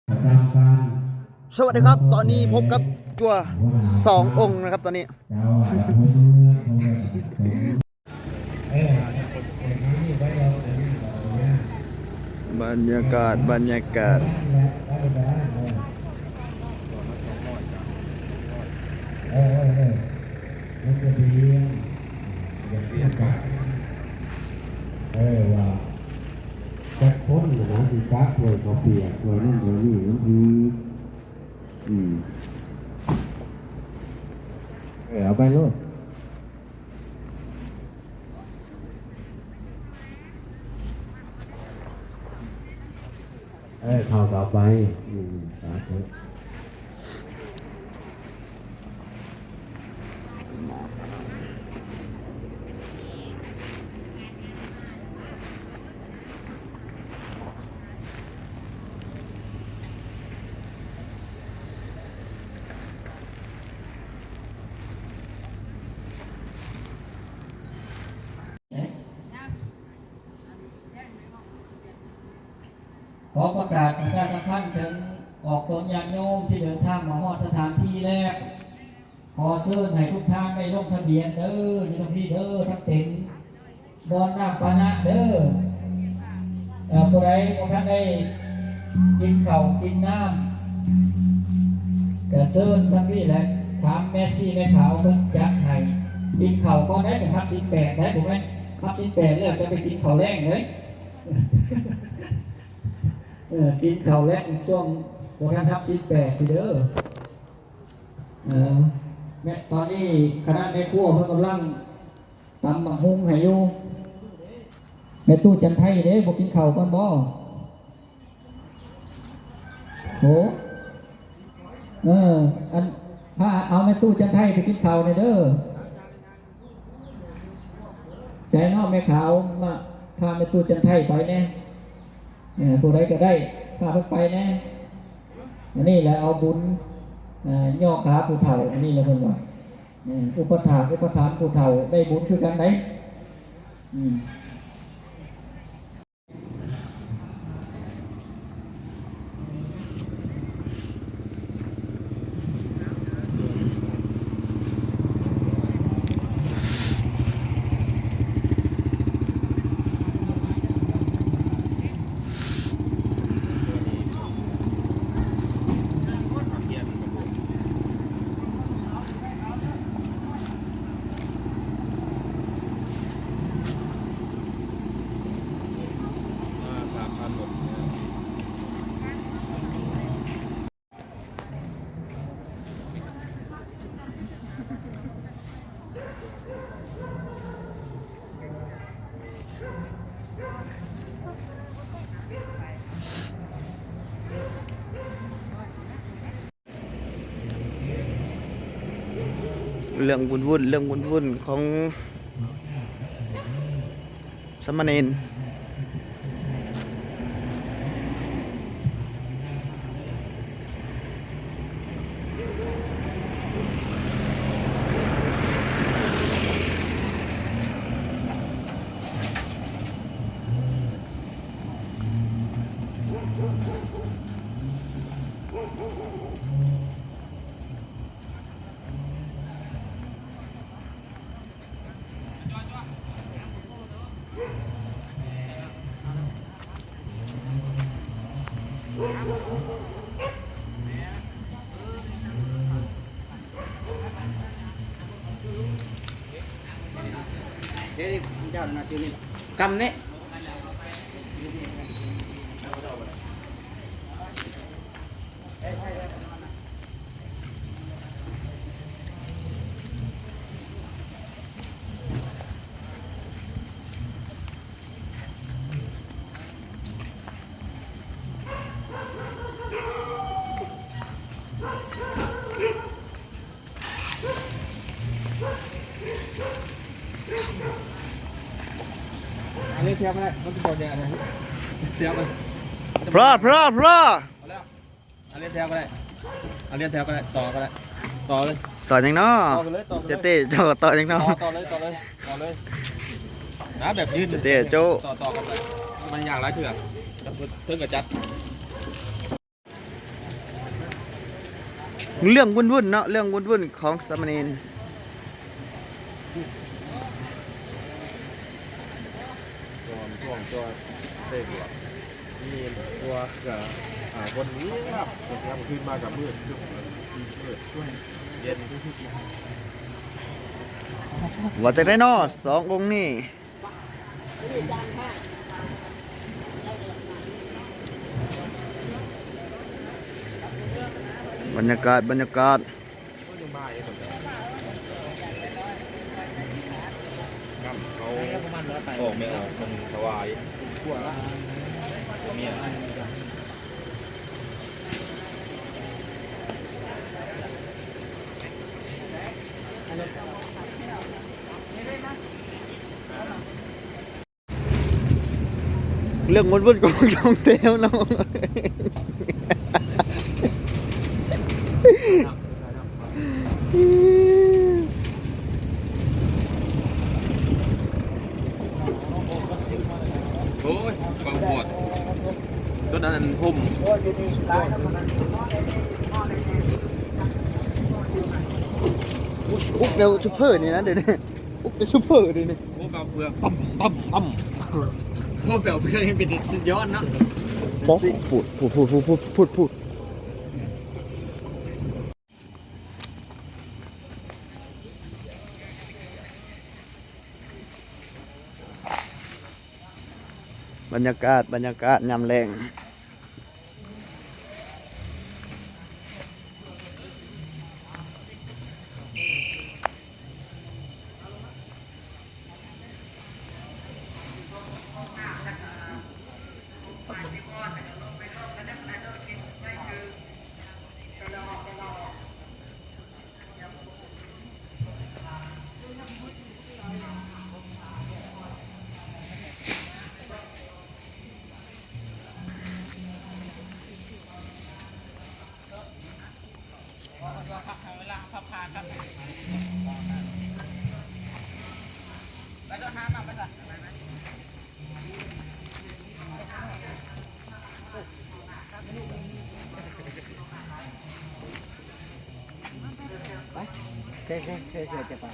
ປະຈຳການ ສະຫວັດດີຄັບ ຕອນນີ້ພົບກັບຈົວສອງອົງນະຄັບ ຕອນນີ້ ເຈົ້າອາດຈະຮູ້ເມືອງ ເອີ ບັນຍາກາດ ບັນຍາກາດ ເອີ ເອີ ມັນຈະດີ ຢາກເປັນກັບ ເອີ ວ່າ ຈັກຄົນນະ ຊິຕັກຖ້ວຍເຂົ້າປຽກ ຖ້ວຍນັ້ນຖ້ວຍນີ້ ມັນຖື ອືມ ເອີ ເອົາໄປໂລດ ເອີ ເຂົ້າກໍເອົາໄປ ອືມ ສາທຸ. ຂໍປະກາດປະຊາສຳພັນເຖິງອອກຕົນຍາດໂຍມທີ່ເດີນທາງມາຮອດສະຖານທີ່ແລ້ວ ຂໍເຊີນໃຫ້ທຸກທ່ານໄດ້ລົງທະບຽນເດີ ຢູ່ທາງພີ້ເດີ ທັງເຕັນບ່ອນນ້ຳປານະເດີ. ເອີ ຜູ້ໃດບໍ່ທັນໄດ້ກິນເຂົ້າກິນນ້ຳ ກະເຊີນທາງພີ້ແຫຼະ ຖາມແມ່ຊີແມ່ຂາວເພິ່ນຈັດໃຫ້. ກິນເຂົ້າກ່ອນໄດ໋ ໄປຮັບສິນແປດໄດ໋ ບໍ່ແມ່ນຮັບສິນແປດແລ້ວຈະໄປກິນເຂົ້າແລງເລີຍ. ເອີ ກິນເຂົ້າແລງຊ່ວງບໍ່ທັນຮັບສິນແປດພີ້ເດີ. ເອີ ແມ່ ຕອນນີ້ຄະນະແມ່ຄົວເພິ່ນກຳລັງຕຳໝາກຫຸ່ງໃຫ້ຢູ່. ແມ່ຕູ້ຈັນໄທເດ້ ບໍ່ກິນເຂົ້າກ່ອນບໍ? ໂອ້ ເອີ ອັນ ພາເອົາແມ່ຕູ້ຈັນໄທໄປກິນເຂົ້າແດ່ເດີ. ໃສເນາະ ແມ່ຂາວ ມາ ພາແມ່ຕູ້ຈັນໄທໄປແດ່. ເອີ ຜູ້ໃດກໍໄດ້ ພາເພິ່ນໄປແດ່. ອັນນີ້ແຫຼະເອົາບຸນ ເອີ ຍໍຂາຜູ້ເຖົ້າ ອັນນີ້ແຫຼະເພິ່ນວ່າ ເອີ ອຸປະຖາກອຸປະຖານຜູ້ເຖົ້າໄດ້ບຸນຄືກັນໄດ໋. ອືມ. ອ່າ ສາມພັນໝົດ. ເລື່ອງວຸ່ນໆ ເລື່ອງວຸ່ນໆ ຂອງສາມະເນນ. ກຳນີ້. ອັນນີ້ເທບໄປໄດ້ ມັນຊິບໍ່ແດດນະ ເຊບໄປ ພໍ ພໍ ພໍ. ເອົາລຽນແຖວກໍໄດ້ ເອົາລຽນແຖວກໍໄດ້ ຕໍ່ກໍໄດ້ ຕໍ່ເລີຍ ຕໍ່ຫຍັງນໍ? ຕໍ່ໄປເລີຍ ຕໍ່ໄປເລີຍ ເຕ້ ເຈົ້າຕໍ່ຫຍັງນໍ? ຕໍ່ ຕໍ່ເລີຍ ຕໍ່ເລີຍ ຕໍ່ເລີຍ ນະ ແບບຢືນ ເຕ້ ໂຈ້ ຕໍ່ ຕໍ່ກັນໄປ ມັນຍາກຫຼາຍເທື່ອ ເທິງກະຈັດ. ເລື່ອງວຸ້ນໆເນາະ ເລື່ອງວຸ້ນໆຂອງສາມະເນນ. ກ່ອນຊ່ວງຈອດເສກ ມີຕົວກະ ອ່າ ບົນງຽບ ງຽບ ຄືນມາກະມືດ ມືດ ເຢັນ. ວ່າຈັ່ງໃດນໍ ສອງອົງນີ້? ບັນຍາກາດ ບັນຍາກາດ. ນຳເຂົາອອກແມ່ອອກ ມັນຖວາຍ ເມຍ. ເລື່ອງວົນໆຂອງນ້ອງແຕ້ວເນາະ. ໂອ້ຍ ບັກບວດ ຕົວນັ້ນຫົ່ມ ໂອ້ຍ ປຸກແນວຊຸບເຟີນີ້ນະ ເດ ປຸກແນວຊຸບເຟີນີ້. ໂອ້ ແບບເປືອງ ຕຳ ຕຳ ຕຳ. ໂອ້ ແບບເປືອງນີ້ເປັນສຸດຍອດເນາະ. ໂອ້ ພຸ້ນ ພຸ້ນ ພຸ້ນ. ບັນຍາກາດ ບັນຍາກາດຍາມແລງ. ໄປ ເຊ ເຊ ເຊ ເຊ ຈະໄປ.